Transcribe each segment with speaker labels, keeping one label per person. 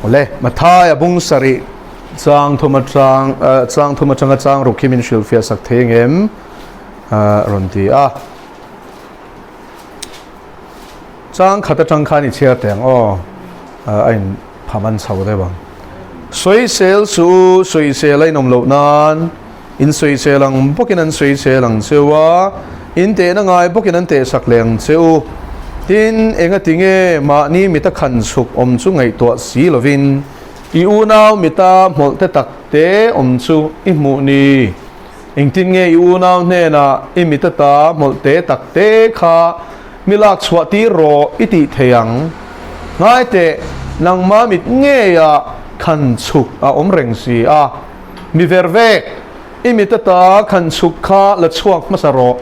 Speaker 1: Awle, Mathaia bung sarih chang thum atang chang thum atanga chang ruk hi min hrilhfiah sak thei engem rawn ti a. Chang khat atang khan i chhiar teh ang aw, a in pham an chho deuh ang. Sawisel suh u, sawisel a inawm loh nan in sawisel ang bawkin an sawisel ang che u a, in tehna ngai bawkin an tehsak leh ang che u. Tin, engati nge mahni mita khan chhuk awm chu ngaihtuah si lovin i unau mita hmawlhte takte awm chu i hmuh ni? Engtin nge i unau hnenah i mit ata hmawlhte takte kha mi lak chhuah tir rawh i tih thei ang? Ngai teh, nangma mit ngeia khan chhuk a awm reng si a. Mi ver vek, i mit ata khan chhuk kha la chhuak hmasa rawh.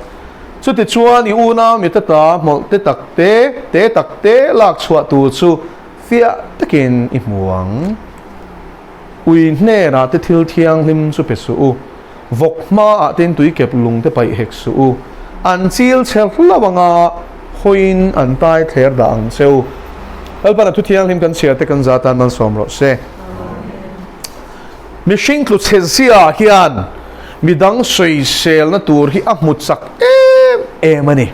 Speaker 1: Chutichuan i unau mit ata hmawlhte takte, te takte lak chhuah tur chu fiah takin i hmu ang. Ui hnenah te thil thianghlim chu pe suh u, vawk hmaah ten tui kep lung te paih hek suh u, an chil chhe hlauh anga hawiin an tai thler dah ang che u. Lalpan a thu thianghlim kan chhiar te kan za tan malsawm rawh se. Mihring tlu chhe zia hian midang sawiselna tur hi a hmu chak em em a ni.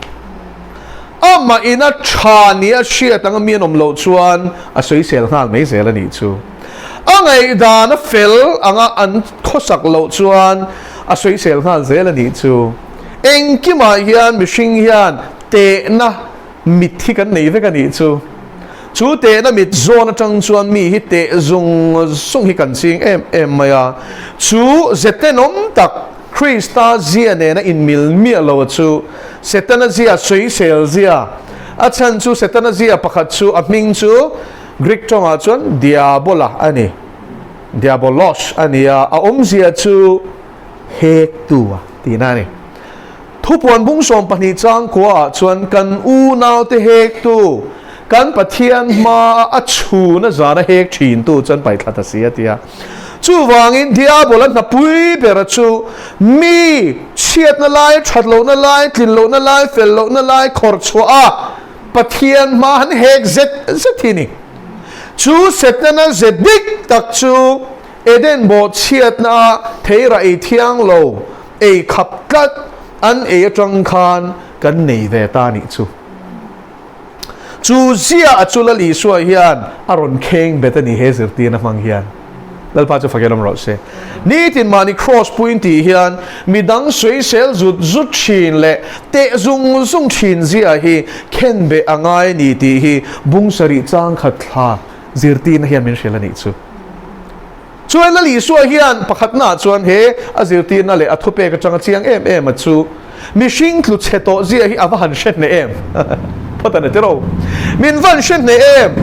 Speaker 1: Amah ina tha nia hriat anga mi an awm loh chuan a sawisel nghal mai zel a nih chu. A ngaihdan a fel anga an khawsak loh chuan a sawisel nghal zel a nih chu. Engkimah hian mihring hian tehna mit hi kan nei vek a nih chu. Chu tehna mit zawn atang chuan mi hi teh zung zung hi kan ching em em mai a. Chu ze tenawm tak Krista zia nena inmil miah lo chu Setana zia sawisel zia. A chhan chu Setana zia pakhat chu a hming chu Greek tawngah chuan Diabola a ni. Diabolos a ni a, a awmzia chu hektu a tihna a ni. Thupuan bungsawm pahnih changkuaah chuan kan unaute hektu, kan Pathian hmaa a chhuna zana hek thintu chuan paihthla ta si a ti a. Chuvangin Diabola hnapui bera chu mi chhiatna lai, that lohna lai, tlin lohna lai, fel lohna lai khawrh chhuah a Pathian hma han hek zet zet hi ni. Chu Setana ze dik tak chu Eden bawhchhiatna a theira ei thiang lo, ei khap tlat an ei atang khan kan nei ve ta nih chu. Chu zia a chu Lal Isua hian a rawn kheng bet a ni he zirtirna hmang hian. Lalpa chu fakin awm rawh se. Nitin mahni Kraws puin tih hian midang sawisel zut zut thin leh teh zung zung thin zia hi khen beh a ngai a ni tih hi bung sarih chang khat thla zirtirna hian min hrilh a nih chu. Chuan Lal Isua hian pakhatnaah chuan he a zirtirna leh a thupek atanga chiang em em a chu mihring tlu chhe tawh zia hi a va han hre hneh em? Phawt a ni tiraw? Min va han hre hneh em?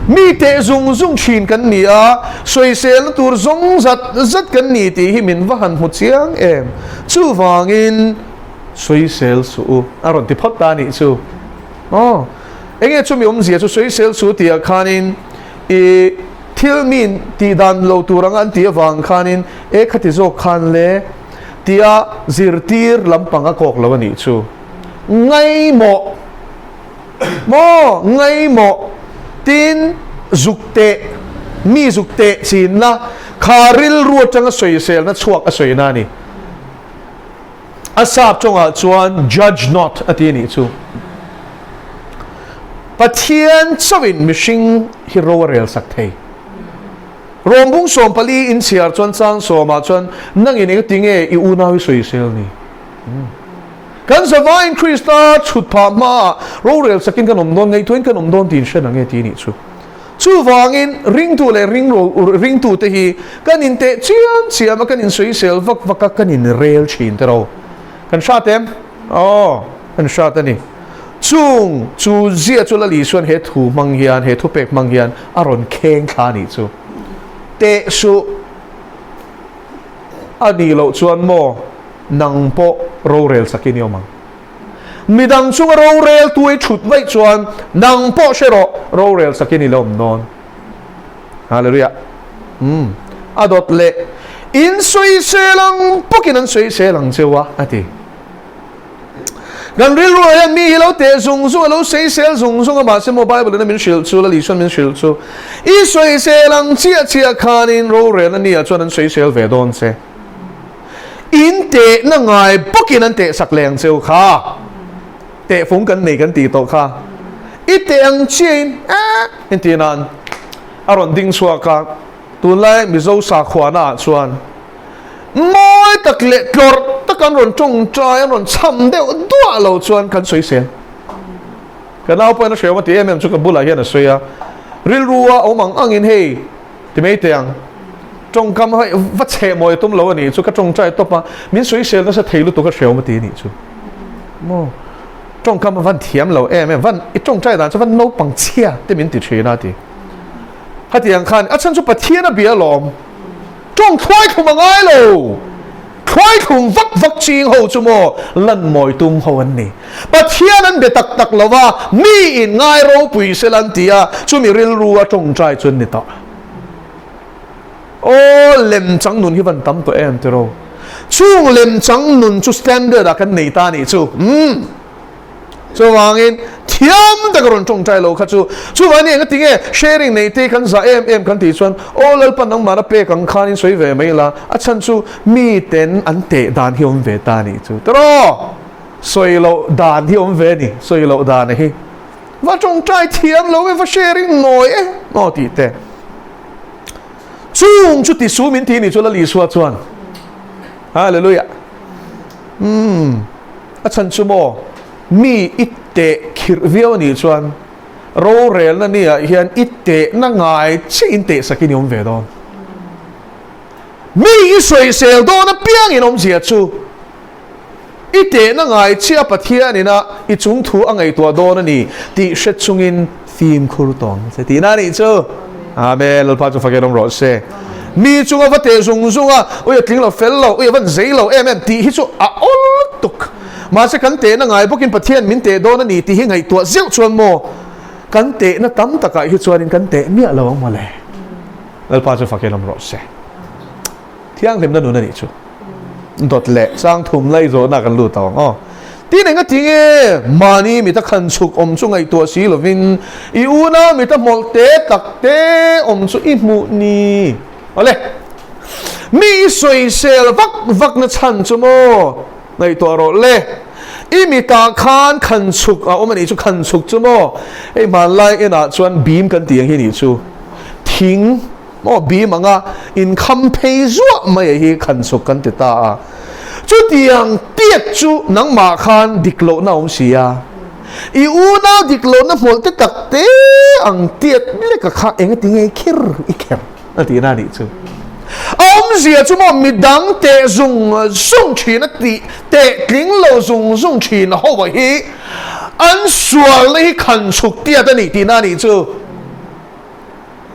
Speaker 1: Mi teh zung zung thin kan ni a, sawiselna tur zawng zat zat kan ni tih hi min va han hmu chiang em? Chuvangin sawisel suh u a rawn ti phawt ta a nih chu. Aw, enge chumi awmzia chu sawisel suh tihah khanin i Thil min tih dan lo tur anga an tih avang khanin e khati zawk khan le tia zirtir lampang a kawk lo a nih chu. Ngaimawh maw ngaimawh tin zuk teh mi zuk teh chinna kha rilru atanga sawiselna chhuak a sawina a ni. A sap tawngah chuan judge not a ti a nih chu. Pathian chauhin mihring hi ro a rel sak thei. Rawmbung 14 inchhiar chuan chang sawmah chuan nangin engati nge i unau i sawisel ni? Kan zavaiin Krista chhut phah hmaah rorel sakin kan awm dawn, ngaihtuahin kan awm dawn tiin hre nange ti a nih chu. Chuvangin ringtu leh ringtute hi kan inteh chiam chiam a, kan insawisel vak vak a, kan inrel thin te ro. Kan hrat em? Aw, kan hrat a ni. Chung chu zia chu Lal Isuan he thu hmang hian, he thupek hmang hian a rawn kheng thla a nih chu. Teh suh a nih loh chuan maw nang pawh rorel sakin i awm ang. Midang chunga rorel tuai thut vaih chuan nang pawh hre rawh, rorel sakin i la awm dawn. Hallelujah. Umm. A dawt leh, In sawisel ang bawkin an sawisel ang cheu a, a ti. Kan rilru ah hian mi hi lo teh zung zung a, lo sawisel zung zung a, mahse maw Bible in a min hrilh chu, Lal Isuan min hrilh chu, i sawisel ang chiah chiah khanin rorel a nia chuan an sawisel ve dawn che. In tehna ngai bawkin an teh sak leng cheu kha. Tehfung kan nei kan tih tawh kha. I teh ang chiahin eh entir nan a rawn ding chhuak a, tunlai Mizo sakhuana ah chuan mawi tak leh tlawrh tak an rawn tawngtai, an rawn chham deuh duah lo chuan kan sawisel. Ka nau pawhin a hre awm a ti em em chu ka bulah hian a sawi a, rilru a awm ang angin hei ti mai teh ang, tawngkam hei va cheh mawi a tum lo a nih chu, ka tawngtai tawp a, min sawisel nasa thei lutuk a hre awm a ti a nih chu. Maw tawngkam a van thiam lo em em, van i tawngtai dan chu van naupang chhia te min ti thin a ti. Hetiang khan a chhan chu Pathian a bia alawm. Tawng thluai thlum a ngai lo. Thluai thlum vak vak ching ho chu maw lan mawi tum ho an ni. Pathian an be tak tak lo va, mi in ngai ropui sela an ti a, chumi rilru a tawngtai chu an ni tawh. Aw lemchang nun hi van tam tawh em tiraw? Chung lemchang nun chu standard ah kan nei ta nih chu. Umm. Chuvangin thiam taka rawn tawngtai lo kha chu chuvangin eng ati nge sharing nei te kan zah em em kan tih chuan aw Lalpa nangmah a pek ang khanin sawi ve mai la a chhan chu mi ten an teh dan hi awm ve ta nih chu tiraw sawi loh dan hi awm ve ni sawi loh dan hi va tawngtai thiam lo e va sharing nawi e aw tih te chung chu ti su min ti nih chu Lal Isua chuan Hallelujah umm. A chhan chu maw, mi i teh khirh viau a nih chuan rorelna ni ah hian i tehna ngai chiah in teh sakin i awm ve dawn. Mi i sawisel dawn apiangin awmzia chu i tehna ngai chiah Pathian ina i chung thu a ngaihtuah dawn a ni tih hre chungin fimkhur tawng che tihna a nih chu. Amen. Lalpa chu fakin awm rawh se. Mi chunga va teh zung zung a, ui a tling lo fel lo, ui a van zei lo em em tih hi chu a awl lutuk. Mahse kan tehna ngai bawkin Pathian min teh dawn a ni tih hi ngaihtuah zeuh chuan maw kan tehna tam takah hi chuanin kan teh miah lo ang mawle. Lalpa chu fakin awm rawh se. Thianghlimna nun a nih chu. Dawt leh chang thum lai zawhna kan lut ang aw. Tin eng a ti nge? Mahni mita khan chhuk awm chu ngaihtuah si lovin i unau mita hmawlh te tak te awm chu i hmuh ni. Awle. Mi i sawisel vak vak na chhan chu maw? Ngaihtuah rawh le. I mitah khan khan chhuk a awm a nih chu, khan chhuk chu maw? Hei hmanlai enah chuan bim kan tih ang hi nih chu. Thing. Maw bim anga inkham phei zuah mai a hi khan chhuk kan ti ta a. Chutiang tiat chu nangmah khan dik lohna a awm si a. I unau dik lohna hmawlh te tak te ang tiat leka kha engati nge kher i kher a tihna a nih chu. A awmzia chu maw midang teh zung zung thin a tih teh tling lo zung zung thin ho a hi an sualna hi khan chhuk tiat a nih tihna a nih chu.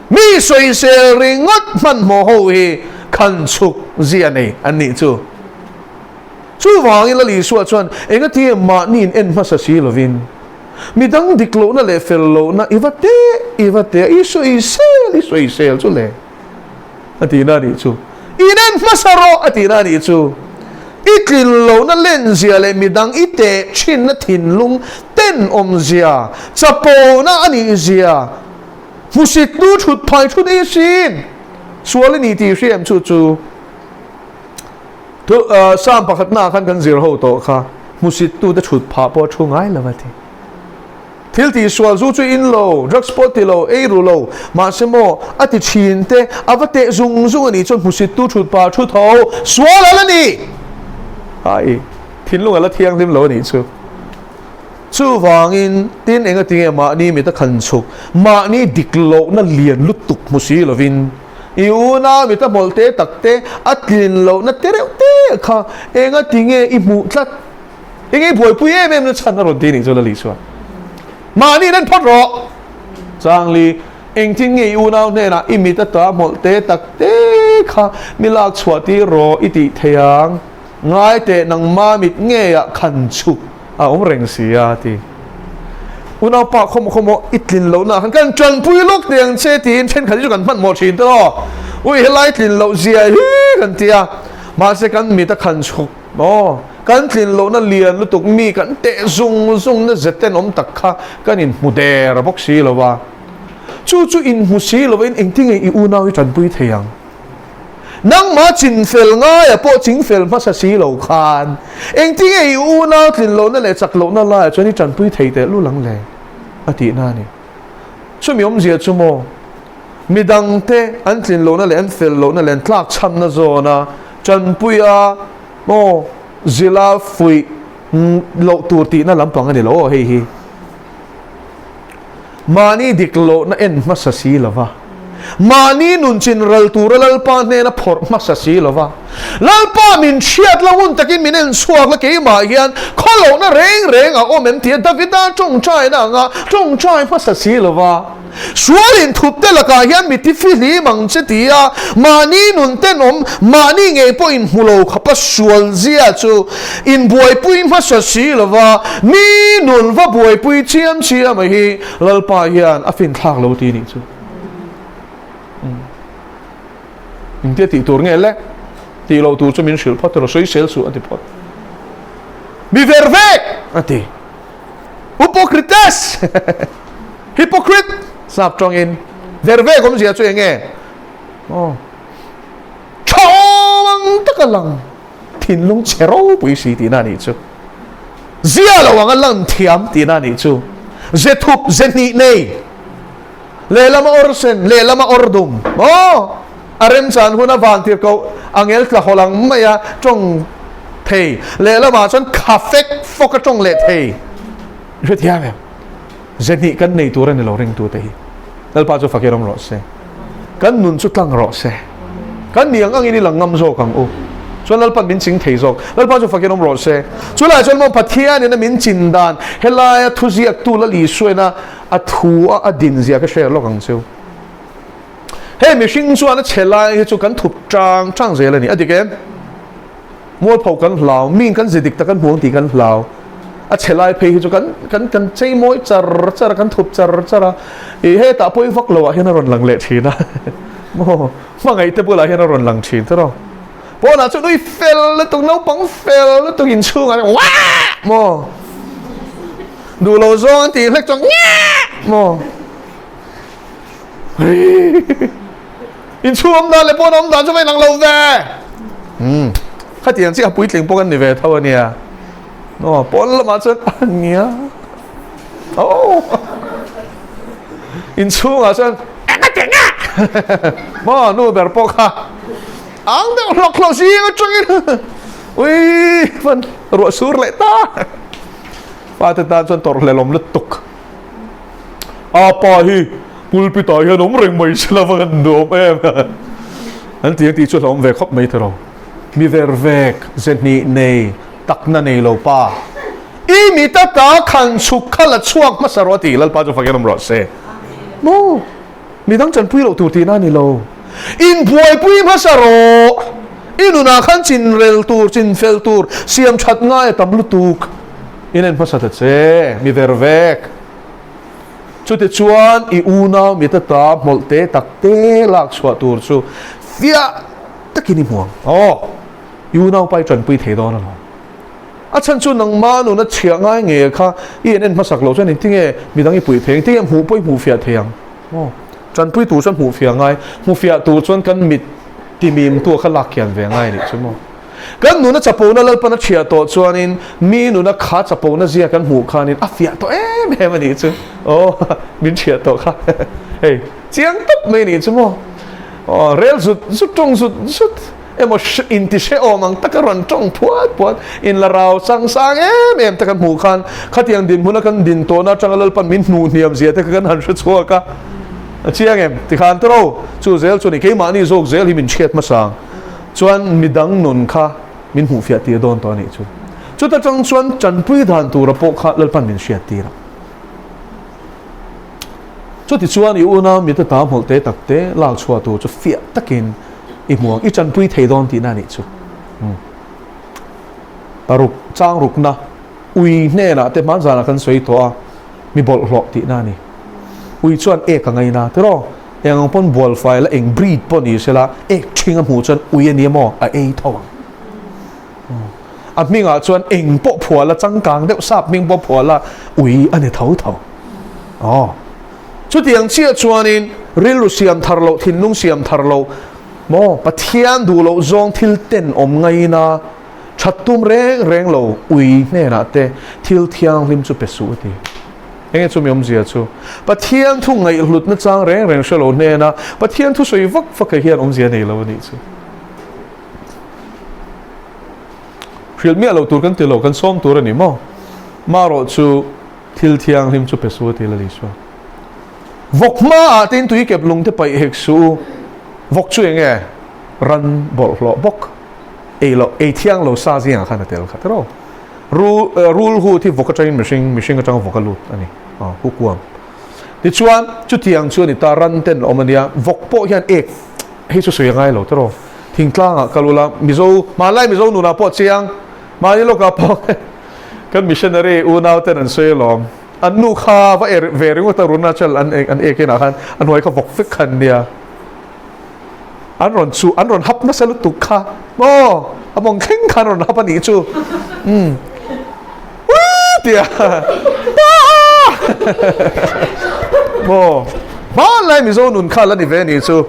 Speaker 1: Mi sawisel ringawt hmanhmawh ho hi khan chhuk zia nei an nih chu. Chuvangin Lal Isua chuan engati mahni in en hmasa si lovin midang dik lohna leh fel lohna i va teh i va teh a, i sawisel i sawisel chu le a tihna a nih chu. In en hmasa rawh a tihna a nih chu. I tlin lohna lenzia leh midang i teh thinna thinlung tenawmzia, chapona a nihzia, Hmusit nu thut phai thut ei asin. Sual i ni tih hria em chu chu. Thu Psalm pakhatna ah khan kan zir ho tawh kha. Hmusit tu te thut phah pawh a thu ngai lo a ti. Thil tih sual zu chu in lo, drugs pawh ti lo, ei ru lo. Mahse maw a ti thin te a va teh zung zung a nih chuan hmusit tu thut phah thu tho sual a la ni. Hai thinlung a la thianghlim lo a nih chu. Chuvangin, tin engati nge mahni mit a khan chhuk, mahni dik lohna lian lutuk hmu si lovin, i unau mit a hmawlh te tak te, a tlin lohna te reuh te kha engati nge i hmuh tlat? Enge i buaipui em em na chhan a rawn ti nih chu Lali chuan. Mahni in en phawt rawh! Changli, engtin nge i unau hnenah i mit ata hmawlh te tak te kha mi lak chhuah tir rawh i tih thei ang? Ngai teh nangma mit ngeiah khan chhuk a awm reng si a ti. Unaupa khawmaw khawmaw i tlin lohna khan kan tanpui lawk teh ang che tiin thenkhat hi chu kan hmanhmawh thin tawh aw. Ui helai tlin loh zia hi kan ti a, mahse kan mit a khan chhuk maw? Kan tlin lohna lian lutuk mi kan teh zung zungna ze tenawm tak kha kan inhmu der bawk si lo a. Chu chu inhmu si lovin engtinge i unau hi tanpui thei ang? Nangmah chinfel ngaia pawh chingfel hmasa si lo khan engtinge i unau tlin lohna leh chak lohna laiah chuan i tanpui thei teh lul ang le? A tihna a ni. Chumi awmzia chu maw, midangte an tlin lohna leh an fel lohna leh an tlakchhamna zawna tanpuia maw zila fuih loh tur tihna lampang a ni lo aw hei hi. Mahni dik lohna en hmasa si lo va, mahni nun chin ral tura Lalpa hnena phawrh hmasa si lo va, Lalpa min hriat la hun takin min en chhuak la keimah hian khawlohna reng reng a awm em tia Davida tawngtaina anga tawngtai hmasa si lo va, sual inthupte lakah hian mi tifihlim ang che tia mahni nun tenawm mahni ngei pawh inhmu lo khapa sual zia chu Inbuaipui hmasa si lova mi nun va buaipui chiam chiam a hi Lalpa hian a finthlak lo ti nih chu. Engtia tih tur nge le? Tih loh tur chu min hrilh phawt rawh, sawisel suh a ti phawt. Mi ver vek a ti. Upokrites! Hypocrite! Sap tawngin ver vek awmzia chu eng nge? Aw. Tha awm ang taka lang. Thinlung chhe ropui si tihna a nih chu. Zia lo anga lan thiam tihna a nih chu. Ze thup, ze hnih nei. Lehlama awr sen, lehlama awr dum. Aw! A remchan huna vantir koh angel tla hawl ang maia tawng thei. Lehlamah chuan kha fek fawk a tawng leh thei. I hrethiam em? Ze hnih kan nei tur a ni lo ringtute hi. Lalpa chu fakir awm rawh se. Kan nun chu tlang rawh se. Kan ni ang angin i lang ngam zawk ang u. Chuan Lalpan min ching thei zawk. Lalpa chu fakin awm rawh se. Chulai chuan maw Pathianin a min chin dan helaia thuziaktu Lal Isuaina a thu a a din zia ka share lawk ang cheu. Hei mihring chuan a chhe lai hi chu kan thup tang tang zel a ni. A dik em? Mualpho kan hlau, miin kan zi dik tak an hmu ang tih kan hlau. A chhe lai phei hi chu kan kan kan chei mawi char char a, kan thup char char a, ih hetah pawi vak loh ah hian a rawn lang leh thin a, maw hmangaih te bulah hian a rawn lang thin tawrh aw. Pawnah chuan ui fel lutuk, naupang fel lutuk inchhungah hian waah maw duh lo zawng an tih hlek chuan ngiah maw. Inchhung awm dan leh pawn awm dan chu va inang lo ve. Umm khatiang chiah puitling pawh kan ni ve tho a nia. Aw pawn lamah chuan a nia. Oh inchhungah chuan enga tih nge maw nu ber pawh kha ang deuh hlawk hlawk zing atangin ui van ruah sur leh ta. Fate tan chuan tawrh hlelawm lutuk. A pa hi pulpit ah hian awm reng mai se la va kan nuam em an ti ang tih chu hlauhawm ve khawp mai tiraw. Mi ver vek ze hnih nei takna nei lo pa i mi tata khan chhuk kha la chhuak hmasa rawh a ti Lalpa chu fakin awm rawh se. Maw midang chanpui loh tur tihna a ni lo. Inbuaipui hmasa rawh i nunah khan chinrel tur chinfel tur siam that ngai a tam lutuk. In en hmasa ta che, mi ver vek. Chutichuan i unau mi tata hmawlh te tak te lak chhuah tur chu fiah takin i hmu ang. Aw, i unau pa i tanpui thei dawn alawm. A chhan chu nangma nuna chhiah ngai nge kha i en en hmasak loh chuan engtinge midang i puih thei ang, engtinge hmuh pawh i hmuh fiah thei ang. Aw, tanpui tur chuan hmuh fiah ngai, hmu fiah tur chuan kan mit timim tu kha lak kian ve ngai a nih chu maw. Kan nuna chapona Lalpan a thiah tawh chuanin mi nuna kha chapona zia kan hmuh khanin a fiah tawh em em a nih chu. Aw, min thiah tawh kha. Hei, chiang tawp mai a nih chu maw. Aw, rel zut zut, tawng zut zut emaw inti hrehawm ang taka rawn tawng phuat phuat, inla rau chang sang em em te kan hmuh khan khatiang dinhmuna kan din tawhna atanga Lalpan min hnuh hniam zia te kha kan han hre chhuak a. A chiang em? Tikhan tawrh chu zel chu ni keimahni zawk zel hi min hriat hmasa ang. Chuan midang nun kha min hmuhfiah tir dawn tawh a nih chu. Chuta tang chuan tanpui dan tura pawh kha Lalpan min hriat tir a. Chutichuan i unau mite ta hmawlh te tak te lak chhuah tur chu fiah takin i hmu ang, i tanpui thei dawn tihna a nih chu. Paruk, chang rukna, ui hnenah te hmanzanah kan sawi tawh a, mi bawlhhlawh tihna a ni. Ui chuan ek a ngaina tiraw? Eng ang pawn bual fai la, eng breed pawh ni sela, ek ṭhing a hmuh chuan ui a ni emaw a ei tho ang. A hmingah chuan eng pawh phuah la, changkang deuh sap hming pawh phuah la, ui a ni tho tho. Aw. Chutiang chiah chuanin rilru siam thar loh, thinlung siam thar loh, maw Pathian duh loh zawng thil tenawm ngaina that tum reng reng lo ui hnenah te thil thianghlim chu pe suh a ti. Enge chumi awmzia chu? Pathian thu ngaihhlutna chang reng reng hre lo hnena Pathian thu sawi vak vak hian awmzia nei lo a nih chu. Hrilh miah lo tur kan ti lo, kan sawm tur a ni maw? Marawh chu thil thianghlim chu pe suh a ti la Isua. Vawk hmaah te in tui kep lung te paih hek suh u. Vawk chu enge? Ran bawlhhlawh bawk. Ei loh, ei thiang lo sa zingah khan a tel kha tiraw? Rul, rul hu thi vawk atangin mihring, mihring atanga vawk a lut a ni. Aw, hukuam. Tichuan, chutiang chu a ni ta, ran ten awm a nia. Vawk pawh hian ek hei chu sawi a ngai lo tiraw? Thingtlangah kal ula, Mizo, hmanlai Mizo nunah pawh chiang, mahni lawkah pawh kan missionary unau ten an sawi alawm. An nu kha va er ve ringawt a, Arunachal an an ek inah khan a hnuai kha vawk vek kha an nia. An rawn chu, an rawn hap nasa lutuk kha maw, a mawng thleng kha an rawn hap a nih chu. Umm. Uii tia maw hmanlai Mizo nun kha la ni ve a nih chu.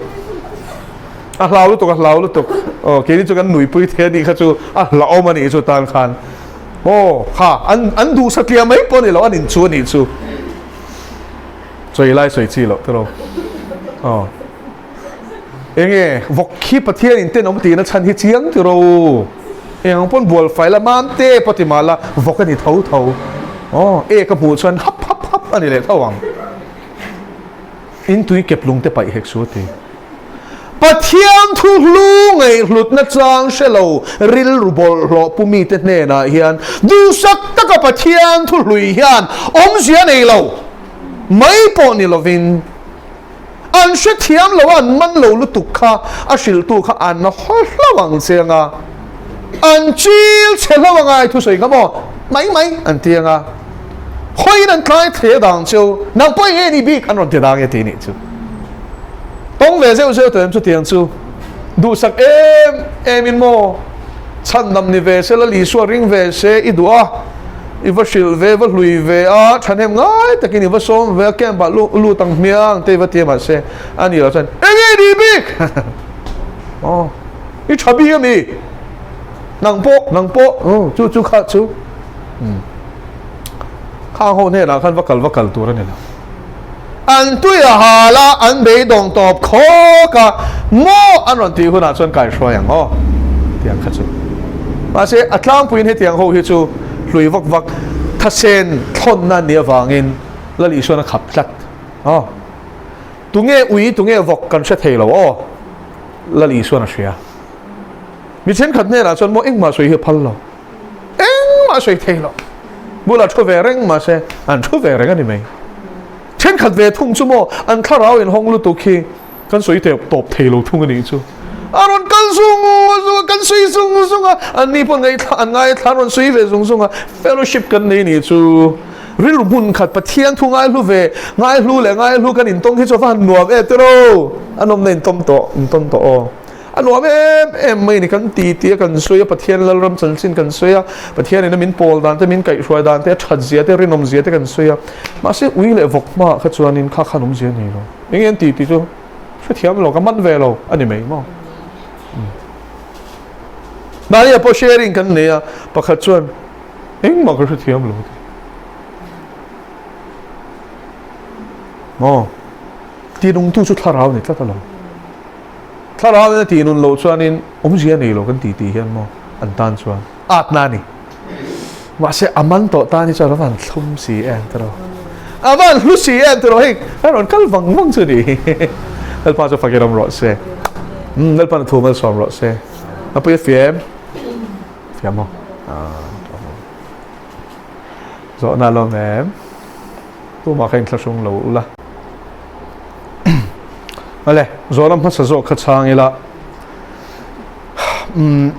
Speaker 1: A hlau lutuk, a hlau lutuk. Aw, keini chu kan nuipui thei a nih kha chu a hlauhawm a nih chu tan khan. Aw, kha, an an duh satliah mai pawh a ni lo, an inchu a nih chu. Sawi lai sawi chi loh tiraw. Aw. Enge, vawk khi Pathian in tenawm tihna chhan hi chiang tiraw u. Eng pawn bual fai la, mam te pawh ti mah la, vawk a ni tho tho. Aw, e ka hmuh chuan hap hap hap a ni leh tho ang. In tui kep lung te paih hek su a ti. Pathian thu hlu ngaihhlutna chang hre lo rilru bawlhhlawh pu mite hnenah hian duhsak taka Pathian thu hlui hian awmzia nei lo mai pawh ni lovin an hrethiam lo a, an man lo lutuk kha a hrilhtu kha an haw hlauh ang che anga an chil chhe hlauh anga i thusawi kha maw mai mai an ti anga Khawiin an tlai thle dang cheu, nang pawh eng nge ni bik an rawn ti dang e tih nih chu. Tawng ve zeuh zeuh tawh em chutiang chu. Duhsak em em in maw? Chhandam ni ve se, Lal Isua ring ve se i duh a, i va hrilh ve, va hlui ve a, thahnem ngai takin i va sawm ve a, camp ah lut ang hmiang te i va ti a mahse a ni lo chuan eng nge ni bik? Aw, i tha bik a mi? Nang pawh, nang pawh, chu chu kha chu. Khang ho hnenah khan va kal va kal tur a ni lo. An tui a hal a, an beidawng tawp khawk a, maw an rawn tih hunah chuan kai hruai ang aw tiang kha chu. Mahse a tlangpuiin hetiang ho hi chu hlui vak vak thasen thlawnna an nih avangin Lal Isuan a khap tlat aw. Tunge ui tunge vawk kan hre thei lo aw Lal Isuan a hria. Mi thenkhat hnenah chuan maw engmah sawi hi a phal lo. Engmah sawi thei lo. Bulah thu ve reng mahse an thu ve reng a ni mai. Thenkhat ve thung chu maw an thlarau in hawng lutuk hi kan sawi teh tawp thei lo thung a nih chu. A rawn kal zung zung a, kan sawi zung zung a, an ni pawh ngaihthla an ngaithla an rawn sawi ve zung zung a, fellowship kan nei nih chu. Rilru hmun khat Pathian thu ngaihlu ve, ngaihlu leh ngaihlu kan intawng hi chu a va han nuam e tiraw? A nawmna intawm tawh, intawm tawh aw. A nuam em em mai a ni, kan ti ti a kan sawi a, Pathian Lalram chanchin kan sawi a, Pathianin a min pawl dan te, min kaihhruai dan te, a that zia te, rinawm zia te kan sawi a. Mahse ui leh vawk hmaah kha chuanin kha khan awmzia a nei lo. Eng nge an ti tih chu hrethiam lo, ka man ve lo a ni mai maw. Mahni ah pawh sharing kan nei a, pakhat chuan engmah ka hrethiam lo a ti. Maw? Tinungtu chu thlarau a ni tlat alawm. Thlarau in a tih nun loh chuanin awmzia nei lo kan ti tih hian maw an tan chuan atna a ni. Mahse a man tawh tan hi chuan a van thlum si em tiraw? A van hlu si em tiraw? Hei a rawn kal vang vang chu ni. Lalpa chu fakin awm rawh se. Umm Lalpa'n a thu malsawm rawh se. A pui a fiam? Fiam maw? Zawhna a lawm em? Tumah kha inthlahrung lo ula. Awle, zawhna hmasa zawk kha chhang ila. Umm,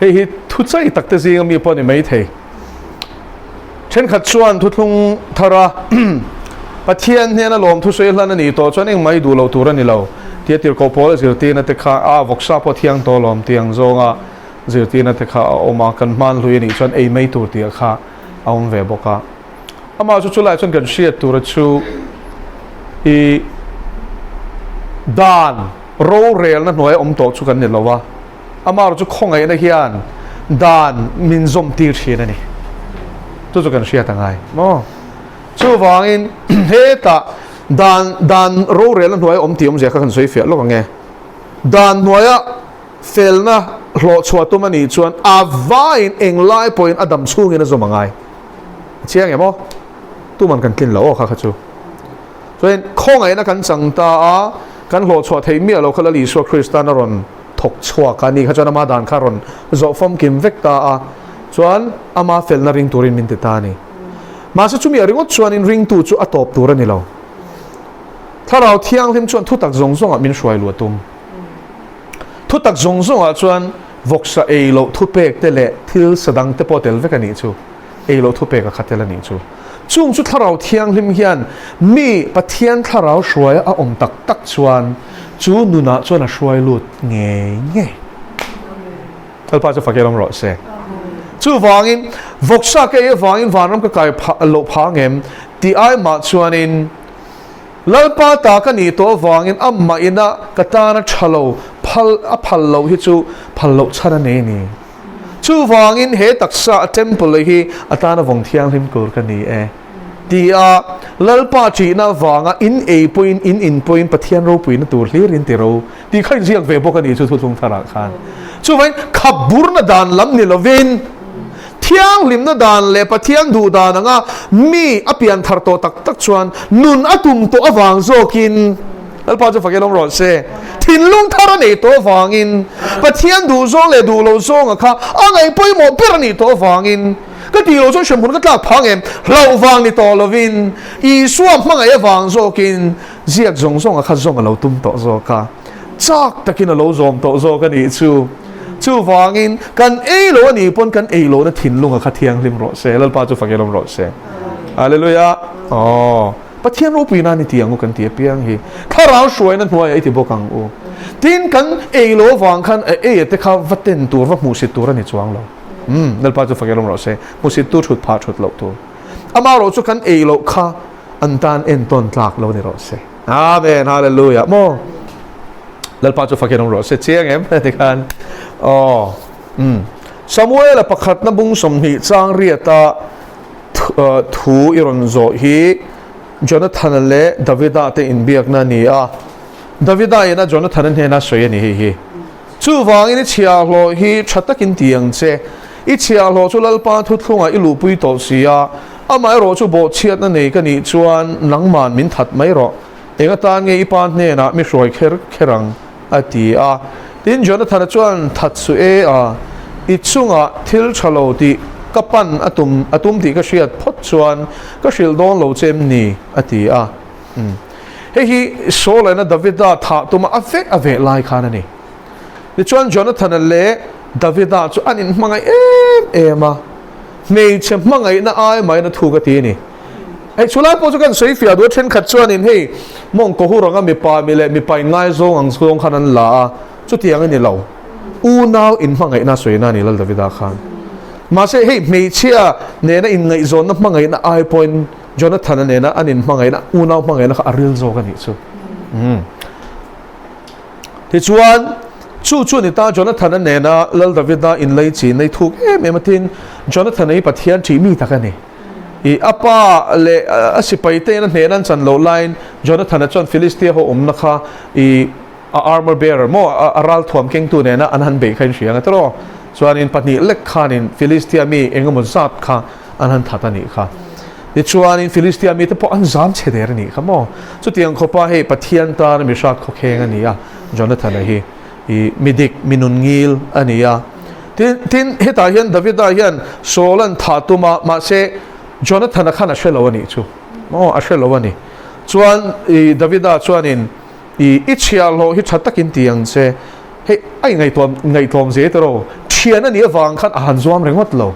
Speaker 1: hei hi thu chai tak te zinga mi pawh a ni maithei. Thenkhat chuan thuthlung thara Pathian hnena lawm thusawi hlan a nih tawh chuan engmah i duh loh tur a ni lo tia tirhkoh pawl a zirtirna te kha a vawksa pawh thiang tawh lawm tih ang zawnga. zirtirna te kha a awm a, kan hmanhlui a nih chuan ei mai tur tih kha a awm ve bawk a. Amah chu chulaiah chuan kan hriat tura chu i dan rorelna hnuaia awm tawh chu kan ni lo a, amaherawhchu chu khawngaihna hian dan min zawm tir thin a ni. Chu chu kan hriat a ngai maw? Chuvangin hetah dan dan rorelna hnuaia awm tih awmzia kha kan sawi fiah lawk ang e. Dan hnuaia felna hlawh chhuah tum a nih chuan a vaiin englai pawhin a dam chhungin a zawm a ngai. A chiang em aw? Tuman kan tlin lo aw kha kha chu. Chuan khawngaihna kan chang ta a, kan hlawh chhuah theih miah lo kha Lal Isua Kristan a rawn thawk chhuak a ni kha chuan ama dan kha rawn zawh famkim vek ta a, chuan ama felna ring turin min ti ta a ni. Mahse chumi a ringawt chuanin ringtu chu a tawp tur a ni lo. Thlarau Thianghlim chuan thutak zawng zawngah min hruai luah tum. Thutak zawng zawngah chuan vawksa ei loh thupek te leh thil sa dang te pawh tel vek a nih chu. Ei loh thupek a kha tel a nih chu. Chung chu Thlarau Thianghlim hian mi Pathian Thlarau hruaia a awm tak tak chuan chu nunah chuan a hruai lut ngei ngei. Lalpa chu fak erawm rawh se. Chuvangin vawksa ka ei avangin vanram ka kai phah loh phah ang em? Tih ai mah chuanin Lalpa ta ka nih tawh avangin amah ina ka tana tha lo phal a phal loh hi chu phal loh chhan a nei a ni. Chuvangin he taksa a temple hi a tana vawng thianghlim tur ka ni e. Ti a Lalpa ṭihna avanga in ei pawhin in in pawhin Pathian ropuina tur hlirin ti ro tih kha inziak ve bawk a ni chu thuthlung tharah khan. Chuvangin khap burna dan lam ni lovin thianghlimna dan leh Pathian duh dan anga mi a pian thar tawh tak tak chuan nun a tum tawh avang zawkin Lalpa chu fakin awm rawh se. Thinlung thar a neih tawh avangin Pathian duh zawng leh duh loh zawnga kha a ngaih pawimawh ber a nih tawh avangin ka tih loh chuan hremhmun ka tlak phang em? Hlauh vang ni tawh lovin Isua hmangaih avang zawkin Ziak zawng zawnga kha zawm a lo tum tawh zawk a, chak takin a lo zawm tawh zawk a nih chu. Chuvangin, kan ei lo a nih pawn kan ei lohna thinlunga kha thianghlim rawh se, Lalpa chu fak elawm rawh se. Hallelujah! Aw, Pathian ropui nan i ti ang u kan ti apiang hi, thlarau hruaina hnuaiah i ti bawk ang u. Tin, kan ei lo avang khan a ei a te kha va ten tur, va hmuhsit tur a ni chuang lo. Umm, Lalpa chu fak elawm rawh se. Hmuhsit tur thut phah thut loh tur. Amaherawh chu kan ei loh kha an tan entawn tlak lo ni rawh se. Amen Hallelujah maw Lalpa chu fakin awm rawh se chiang em ti khan aw um Samuela pakhatna bung 20 chang riata thu i rawn zawh hi Jonathana leh Davida te inbiakna a ni a Davida ina Jonathana hnena sawi a ni hei hi Chuvangin i chhiahhlawh hi tha takin ti ang che. I chhiahhlawh chu Lalpa thuthlungah i luhpui tawh si a, amaherawh chu bawhchhiatna nei ka nih chuan nangman min that mai rawh. Eng atan nge i pa hnenah mi hruai kher kher ang? a ti a. Tin, Jonathana chuan, That suh e a, i chungah thil tha lo tih ka pan a tum a tum tih ka hriat phawt chuan ka hrilh dawn lo che em ni? a ti a. Hei hi Saul-a'n a Davida thah tuma a veh a veh lai khan a ni. Tichuan Jonathana leh Davida chu an inhmangaih em em a, hmeichhe hmangaihna ai mahin a thuk a ti a ni. Hei chu lai pawh chu kan sawi fiah duh a, thenkhat chuanin hei mawngkaw hur anga mipa mi leh mipa inngaizawng ang zawng khan an la a, chutiang a ni lo. Unau inhmangaihna a sawina a ni Lal Davida khan. Mahse hei hmeichhia nena inngaihzawnna hmangaihna ai pawhin Jonathana nena an inhmangaihna, unau hmangaihna kha a ril zawk a nih chu. Umm. Tichuan, chu chu a ni ta, Jonathana nena Lal Davida inlei chin nei thuk em em a tin, Jonathana hi Pathian ṭih mi tak a ni. I a pa leh a sipai te in a hnehna an chan loh laiin Jonathana chuan Philistia ho awmna kha i a armor bearer maw a ralthuam kengtu nena an han beih kha in hria ang a tiraw? Chuanin pahnih lek khanin Philistia mi engemaw zat kha an han that a nih kha. Tichuanin Philistia mite pawh an zam chhe der a nih kha maw? Chutiang khawpa hei Pathian tana mi hrat khawkheng a ni a, Jonathana hi i mi dik, mi nun ngil a ni a. Tin, tin hetah hian Davida hian Saul an thah tum a, mahse Jonathana khan a hre lo a nih chu. Maw? A hre lo a ni. Chuan i Davida chuanin I i chhiahhlawh hi tha takin ti ang che. Hei a ingaihtuah ngaihtlawm zel tawh ro. Thian a nih avang khan a han zuam ringawt lo.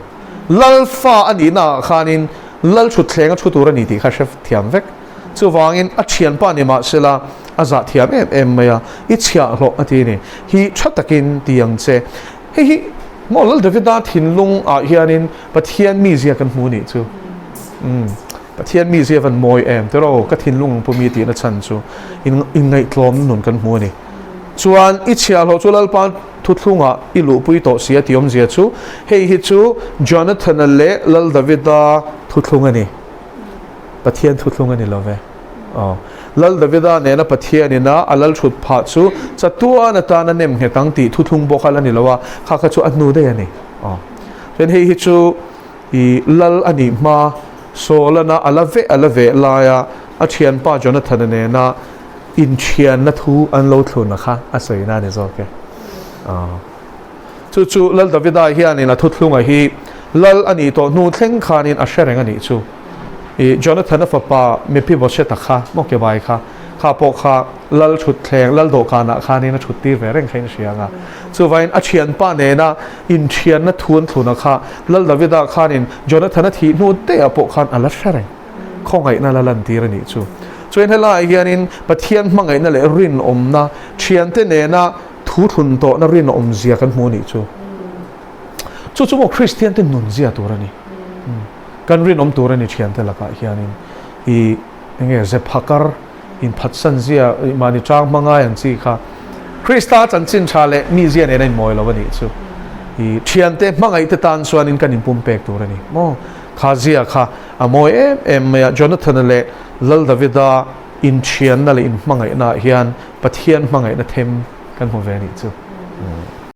Speaker 1: Lal fa a nihna ah khanin lal thutthleng a thu tur a ni tih kha hre thiam vek. Chuvangin a thianpa ni mah sela a zah thiam em em mai a, i chhiahhlawh a ti a ni. Hi tha takin ti ang che. Hei hi. Maw Lal Davida thinlung ah hianin Pathian mizia kan hmu nih chu. Umm Pathian mizia van mawi em tiraw ka thinlung ang pumi tihna chhan chu in inngaihtlawmna nun kan hmu a ni. Chuan i chhiahhlawh chu Lalpa thuthlungah i luhpui tawh si a tih awmzia chu hei hi chu Jonathana leh Lal Davida thuthlung a ni. Pathian thuthlung a ni lo ve. Aw. Lal Davida nena Pathian ina a lal thut phah chu chatuan atana nem nghet ang tih thuthlung bawk a la ni lo a, kha kha chu a hnu daih a ni. Aw. Chuan hei hi chu i lal a nih hma Saulana a la veh a la veh laia a thianpa Jonathana nena inthianna thu an lo thluna kha a sawina a ni zawk e. Aw. Chu chu Lal Davida hianin a thuthlunga hi Lal a nih tawh hnu thleng khanin a hre reng a nih chu. I Jonathana fapa Mephibosheth-a kha, maw kebai kha, kha pawh kha Lal thutthleng, Lal dawhkanah khanin a thut tir ve reng kha in hria ang a. Chuvain a thianpa nena inthianna thu an thluna kha Lal Davida khanin Jonathana thih hnu daihah pawh khan a la hre reng. Khawngaihna la lantir a nih chu. Chuan helaiah hianin Pathian hmangaihna leh rinawmna thiante nena Thu thlun tawhna rinawmzia kan hmu nih chu. Chu chu maw Kristiante nunzia tur a ni. Kan rinawm tur a ni thiante lakah hianin i enge ze phakar inphatsanzia mahni chang hmangai ang chi kha Krista chanchin tha leh mizia nena inmawi lo a nih chu. I thiante hmangaihte tan chuanin kan inpumpek tur a ni maw. Kha zia kha a mawi em em mai a, Jonathana leh Lal Davida Inthianna leh inhmangaihnaah hian Pathian hmangaihna them kan hmu ve a nih chu.